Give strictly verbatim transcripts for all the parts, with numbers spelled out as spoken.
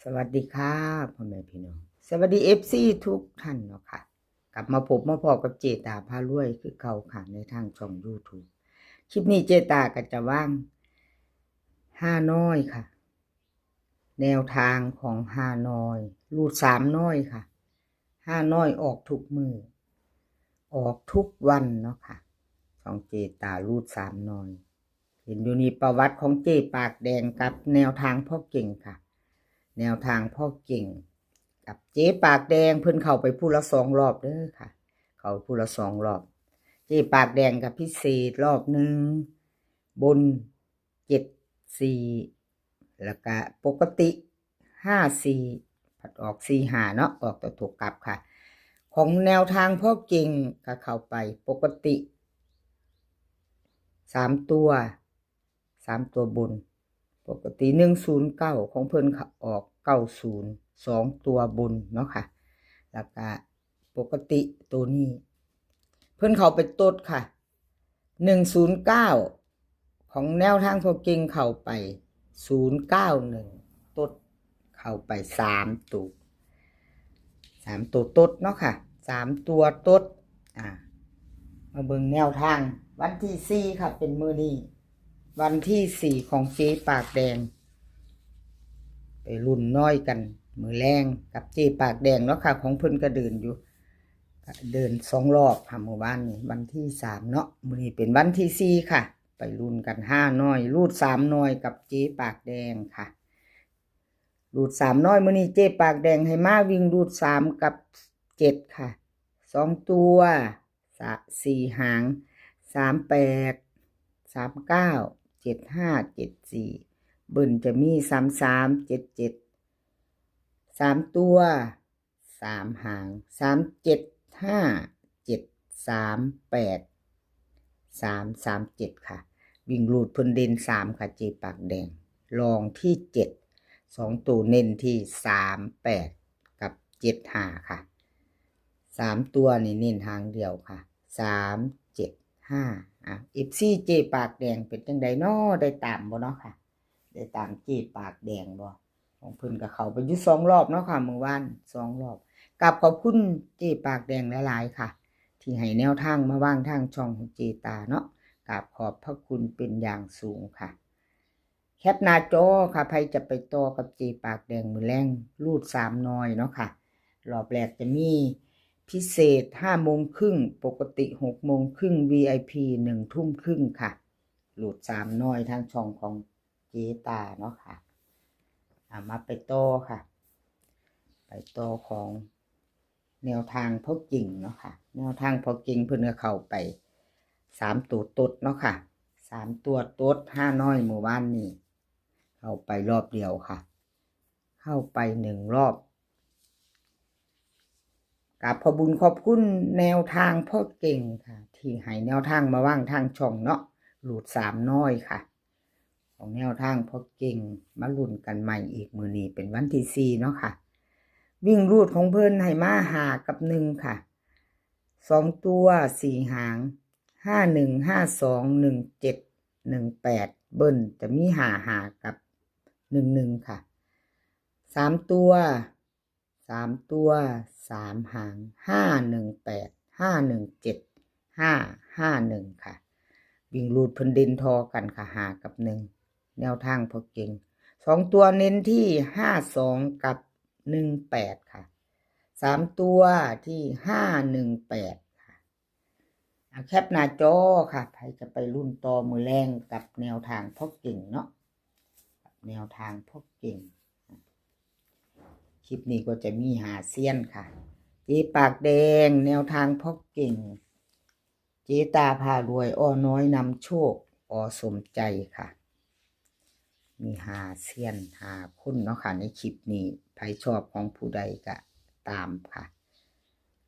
สวัสดีค่ะ พ่อแม่พี่น้อง สวัสดี เอฟซี ทุกท่านเนาะค่ะ กลับมาพบมาพ้อกับเจตาพารวยคือเก่าค่ะ ในทางช่อง YouTube คลิปนี้เจตาก็จะวางฮานอยค่ะ แนวทางของฮานอย รูดสามน้อยค่ะ ฮานอยออกทุกมื้อ ออกทุกวันเนาะค่ะ ช่องเจตารูดสามน้อย เห็นอยู่นี่ประวัติของเจปากแดงกับแนวทางพ่อเก่งค่ะ แนวทางพ่อเก่ง กับเจปากแดงเพิ่นเข้าไปผู้ละสองรอบเด้อค่ะ เข้าผู้ละสองรอบ เจปากแดงกับพิเศษรอบหนึ่ง บน เจ็ดสี่ แล้วก็ปกติ ห้าสี่ ผัดออก สี่ห้า เนาะ ออกตัวถูกกลับค่ะ ของแนวทางพ่อเก่งก็เข้าไปปกติ สามตัว สามตัวบน ปกติ หนึ่งศูนย์เก้า ของเพิ่นค่ะ ออก เก้าศูนย์ สองตัวบนเนาะค่ะ แล้วก็ปกติตัวนี้ เพิ่นเข้าไปตดค่ะ หนึ่งศูนย์เก้า ของแนวทางพ่อเก่งเข้าไป ศูนย์เก้าหนึ่ง ตดเข้าไปสามตัว สามตัวตดเนาะค่ะ สามตัวตด อ่า มาเบิ่งแนวทาง วันที่สี่ค่ะ เป็นมื้อนี้ วันที่สี่ของเจปากแดง ไปลุ้นน้อยกัน มื้อแลงกับเจปากแดงเนาะค่ะ ของเพิ่นก็เดินอยู่ ก็เดินสองรอบค่ะ มื้อวานนี้ วันที่สามเนาะ มื้อนี้เป็นวันที่สี่ค่ะ ไปลุ้นกันฮานอย รูดสามน้อยกับเจปากแดงค่ะ รูดสามน้อย มื้อนี้เจปากแดงให้มาวิ่งรูดสามกับเจ็ดค่ะ สองตัว สะ สี่หาง สามแปด สามเก้า เจ็ดห้า เจ็ดสี่ เบิ้ลจะมี สามสาม เจ็ดเจ็ด สามตัว สามหาง สามเจ็ดห้า เจ็ดสามแปด สามสามเจ็ดค่ะ วิ่งรูดเพิ่นเด่นสามค่ะ เจปากแดง รองที่เจ็ด สองตัวเน้นที่ สามแปด กับ เจ็ดห้า ค่ะ สามตัวนี่เน้นหางเดียวค่ะ สามเจ็ดห้า อ่ะ เอฟซี เจปากแดงเป็นจังใดน้อ ได้ตามบ่เนาะค่ะ ได้ตามเจปากแดงบ่ ของเพิ่นก็เข้าไปอยู่สองรอบเนาะค่ะ มื้อวานสองรอบ กราบขอบคุณเจปากแดงหลายๆค่ะ ที่ให้แนวทางมาวางทางช่องของเจตาเนาะ กราบขอบพระคุณเป็นอย่างสูงค่ะ แคปหน้าจอค่ะ ใครจะไปต่อกับเจปากแดงมื้อแลง รูดสามน้อยเนาะค่ะ รอบแรกจะมีพิเศษห้าโมงครึ่ง ปกติหกโมงครึ่ง วีไอพี หนึ่งทุ่มครึ่งค่ะ รูดสามน้อยทางช่องของเจตาเนาะค่ะ อ่ะ มาไปต่อค่ะ ไปต่อของแนวทางพ่อเก่งเนาะค่ะ แนวทางพ่อเก่งเพิ่นก็เข้าไปสามตัวตดเนาะค่ะ สามตัวตดฮานอยมื้อวานนี้ เข้าไปรอบเดียวค่ะ เข้าไปหนึ่งรอบ กราบขอบบุญขอบคุณแนวทางพ่อเก่งค่ะ ที่ให้แนวทางมาวางทางช่องเนาะ รูดสามน้อยค่ะ ของแนวทางพ่อเก่งมาลุ้นกันใหม่อีก มื้อนี้เป็นวันที่สี่เนาะค่ะ วิ่งรูดของเพิ่นให้มาห้ากับหนึ่งค่ะ สองตัวสี่หาง ห้าหนึ่ง ห้าสอง หนึ่งเจ็ด หนึ่งแปด เบิ้ลจะมีห้าห้ากับหนึ่งหนึ่งค่ะ สามตัว สามตัว สามหาง ห้าหนึ่งแปด ห้าหนึ่งเจ็ด ห้าห้าหนึ่งค่ะ วิ่งรูดเพิ่นเด่นทอกันค่ะ ห้ากับหนึ่ง แนวทางพ่อเก่ง สองตัวเน้นที่ ห้าสอง กับ หนึ่งแปด ค่ะ สามตัวที่ ห้าหนึ่งแปด ค่ะ เอาแคปหน้าจอค่ะ ใครจะไปลุ้นต่อมื้อแลงกับแนวทางพ่อเก่งเนาะ กับแนวทางพ่อเก่ง คลิปนี้ก็จะมีห้าเซียนค่ะ เจปากแดง แนวทางพ่อเก่ง เจตาพารวย อ.น้อยนำโชค อ.สมใจค่ะ มีห้าเซียน ห้าคนเนาะค่ะ ในคลิปนี้ ใครชอบของผู้ใดก็ตามค่ะ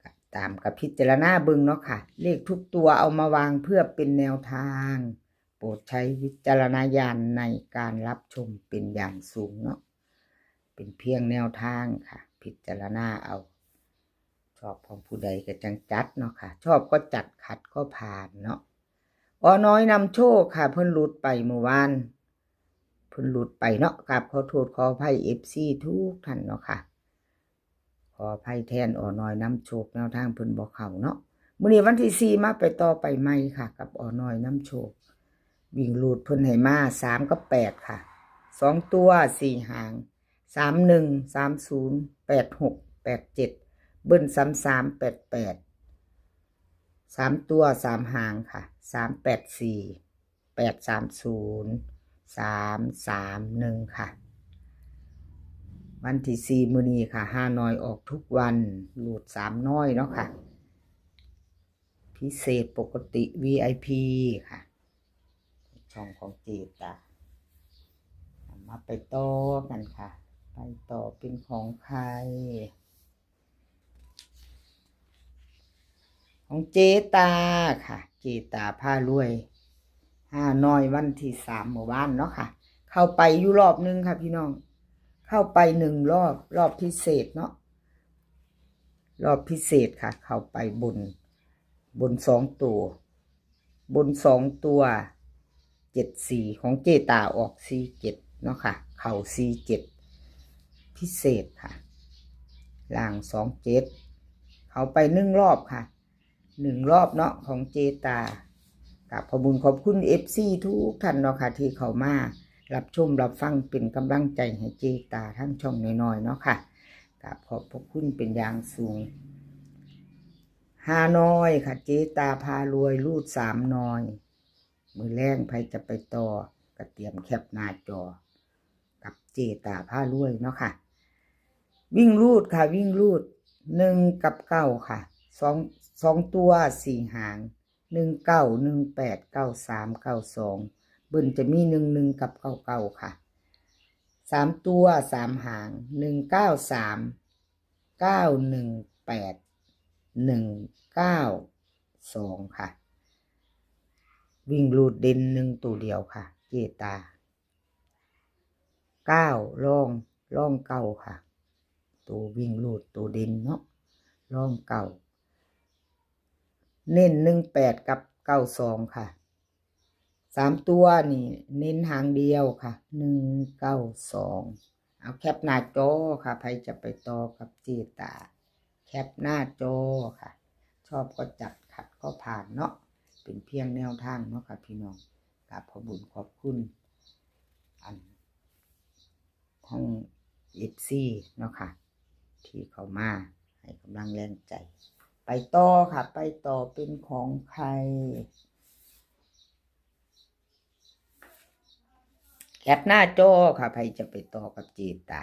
ก็ตามกับพิจารณาเบิ่งเนาะค่ะ เลขทุกตัวเอามาวางเพื่อเป็นแนวทาง โปรดใช้วิจารณญาณในการรับชมเป็นอย่างสูงเนาะ เป็นเพียงแนวทางค่ะ พิจารณาเอา ชอบของผู้ใดก็จั่งจัดเนาะค่ะ ชอบก็จัด ขัดก็ผ่านเนาะ อ.น้อยนำโชคค่ะ เพิ่นหลุดไปมื้อวาน เพิ่น พิ่นหลุดไปเนาะ กราบขอโทษขออภัย เอฟซี ทุกท่านเนาะค่ะ ขออภัยแทน อ.น้อยนำโชค แนวทางเพิ่นบ่เข้าเนาะ มื้อนี้วันที่สี่ มาไปต่อไปใหม่ค่ะ กับ อ.น้อยนำโชค วิ่งรูดเพิ่นให้มา สาม กับ แปด ค่ะ สอง ตัว สี่ หาง สาม หนึ่ง สาม ศูนย์ แปด หก แปด เจ็ด เบิ้ล สาม สาม แปด แปด สาม ตัว สาม หางค่ะ สาม แปด สี่ แปด สาม ศูนย์ สาม สาม หนึ่ง ค่ะ วันที่สี่ มื้อนี้ค่ะ ฮานอยออกทุกวัน รูด สาม น้อยเนาะค่ะ พิเศษปกติ วี ไอ พี ค่ะ ช่องของเจตา มาไปต่อกันค่ะ ไปต่อเป็นของใคร ของเจตาค่ะ เจตาพารวย ฮานอยวันที่สาม เมื่อวานเนาะค่ะ เข้าไปอยู่รอบหนึ่งค่ะพี่น้อง เข้าไปหนึ่งรอบ รอบพิเศษเนาะ รอบพิเศษค่ะ เข้าไปบน บนสองตัว บนสองตัว เจ็ดสี่ ของเจตาออก สี่เจ็ด เนาะค่ะ เข้า สี่เจ็ด พิเศษค่ะ ล่าง สองเจ็ด เข้าไปหนึ่งรอบค่ะ หนึ่งรอบเนาะ ของเจตา กราบขอบคุณขอบคุณ เอฟซี ทุกท่านเนาะค่ะ ที่เข้ามารับชมรับฟังเป็นกำลังใจให้เจตาทางช่องน้อยๆเนาะค่ะ กราบขอบพระคุณเป็นอย่างสูง ฮานอยค่ะ เจตาพารวย รูด สาม น้อย มื้อแลงไผจะไปต่อ ก็เตรียมแคปหน้าจอ กับเจตาพารวยเนาะค่ะ วิ่งรูดค่ะ วิ่งรูด หนึ่ง กับ เก้า ค่ะ สอง สอง ตัว สี่ หาง หนึ่ง เก้า หนึ่ง แปด เก้า สาม เก้า สอง เบิ้ลจะมี หนึ่ง หนึ่ง กับ เก้า เก้า ค่ะ สาม ตัว สาม หาง หนึ่ง เก้า สาม เก้า หนึ่ง แปด หนึ่ง เก้า สอง ค่ะ วิ่งรูดเด่นหนึ่งตัวเดียวค่ะ เจตา เก้า รอง รอง เก้า ค่ะ ตัววิ่งรูดตัวเด่นเนาะ รอง เก้า เน้น หนึ่ง แปด กับ เก้า สอง ค่ะ สาม ตัวนี่เน้นหางเดียวค่ะ หนึ่ง เก้า สอง เอาแคปหน้าจอค่ะ ไผจะไปต่อกับเจตา แคปหน้าจอค่ะ ชอบก็จัด ขัดก็ผ่านเนาะ เป็นเพียงแนวทางเนาะค่ะพี่น้อง กราบขอบบุญขอบคุณ อัน ทั้ง เอฟซี เนาะค่ะ ที่เข้ามาให้กำลังแรงใจ ไปต่อค่ะ ไปต่อเป็นของใคร แคปหน้าจอค่ะ ไผจะไปต่อกับเจตา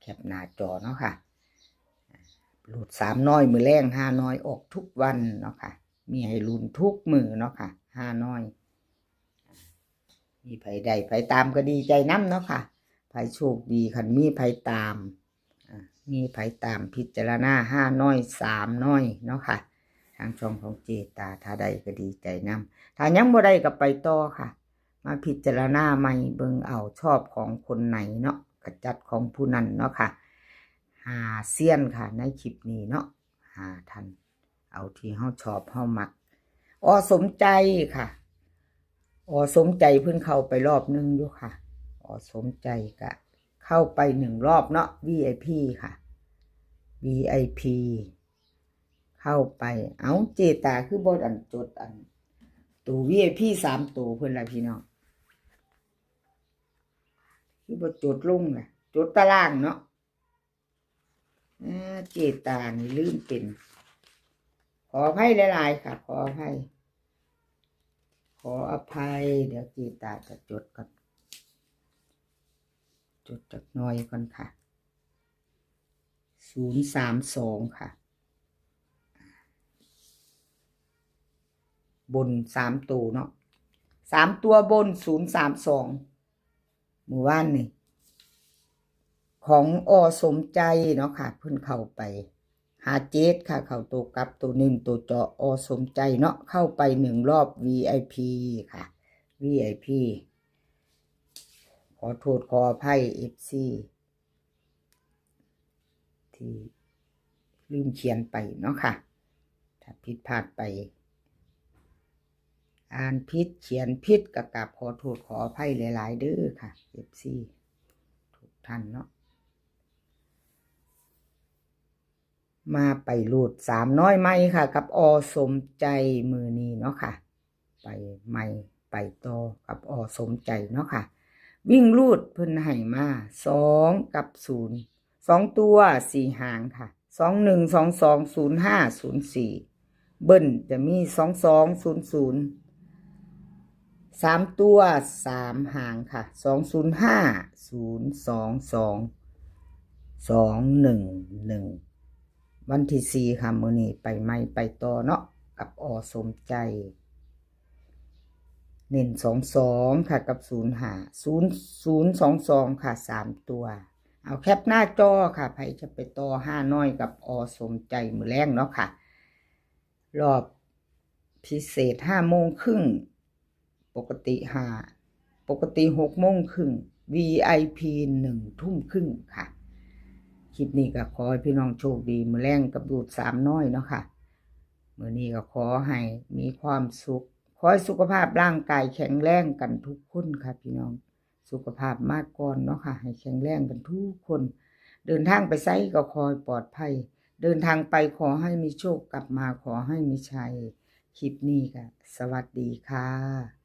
แคปหน้าจอเนาะค่ะ รูด สาม น้อย มื้อแลง ฮานอยออกทุกวันเนาะค่ะ มีให้ลุ้นทุกมื้อเนาะค่ะ ฮานอย มีไผได้ไผตามก็ดีใจนำเนาะค่ะ ไผโชคดีคันมีไผตาม อ่า มีไผตามพิจารณา ฮานอย สาม น้อย เนาะค่ะ ทางช่องของเจตา ถ้าได้ก็ดีใจนำ ถ้ายังบ่ได้ก็ไปต่อค่ะ มาพิจารณาใหม่เบิ่งเอา ชอบของคนไหนเนาะ ก็จัดของผู้นั้นเนาะค่ะ ห้าเซียนค่ะ ในคลิปนี้เนาะ ห้าท่าน เอาที่เฮาชอบเฮามัก อ.สมใจค่ะ อ.สมใจเพิ่นเข้าไปรอบหนึ่งอยู่ค่ะ อ.สมใจก็เข้าไปหนึ่งรอบเนาะ วี ไอ พี ค่ะ วี ไอ พี เข้าไป เอ้า เจตาคือบ่อันจดอัน ตัว วี ไอ พี สามตัวเพิ่นล่ะพี่น้อง คือบ่จดลงล่ะ จดตารางเนาะ อ่า เจตานี่ลืมเป็น ขออภัยหลายๆค่ะ ขออภัย ขออภัย เดี๋ยวเจตาจะจดก่อน จดจักหน่อยก่อนค่ะ ศูนย์สามสอง ค่ะ บนสามตัวเนาะ สามตัวบน ศูนย์สามสอง มื้อวานนี่ ของ อ.สมใจเนาะค่ะ เพิ่นเข้าไป ห้าเจ็ด ค่ะ เข้าตัวกลับตัวเน้นตัวเจาะ อ.สมใจเนาะ เข้าไปหนึ่งรอบ วี ไอ พี ค่ะ วี ไอ พี ขอโทษขออภัย เอฟซี ที่ลืมเขียนไปเนาะค่ะ ถ้าผิดพลาดไป อ่านผิดเขียนผิดก็กราบขอโทษขออภัยหลายๆเด้อค่ะ เอฟซี ทุกท่านเนาะ มาไปรูดสามน้อยใหม่ค่ะ กับอสมใจมื้อนี้เนาะค่ะ ไปใหม่ไปต่อกับอสมใจเนาะค่ะ วิ่งรูดเพิ่นให้มาสองกับศูนย์ สองตัวสี่หางค่ะ สองหนึ่ง สองสอง ศูนย์ห้า ศูนย์สี่ เบิ้ลจะมี สองสอง ศูนย์ศูนย์ สามตัวสามหางค่ะ สองศูนย์ห้า ศูนย์สองสอง สองหนึ่งหนึ่ง วันที่สี่ค่ะ มื้อนี้ไปใหม่ไปต่อเนาะ กับอสมใจ เน้นสองสองค่ะ กับศูนย์ห้า ศูนย์ ศูนย์สองสองค่ะ สามตัว เอาแคปหน้าจอค่ะ ไผจะไปต่อห้าน้อยกับอสมใจมื้อแลงเนาะค่ะ รอบพิเศษห้าโมงครึ่ง ปกติห้า ปกติหกโมงครึ่ง วีไอพี หนึ่งทุ่มครึ่งค่ะ คลิปนี้ก็ขอให้พี่น้องโชคดีมื้อแลงกับรูดสามน้อยเนาะค่ะ มื้อนี้ก็ขอให้มีความสุข ขอให้สุขภาพร่างกายแข็งแรงกันทุกคนค่ะพี่น้อง สุขภาพมาก่อนเนาะค่ะ ให้แข็งแรงกันทุกคน เดินทางไปไสก็ขอให้ปลอดภัย เดินทางไปขอให้มีโชค กลับมาขอให้มีชัย คลิปนี้ก็สวัสดีค่ะ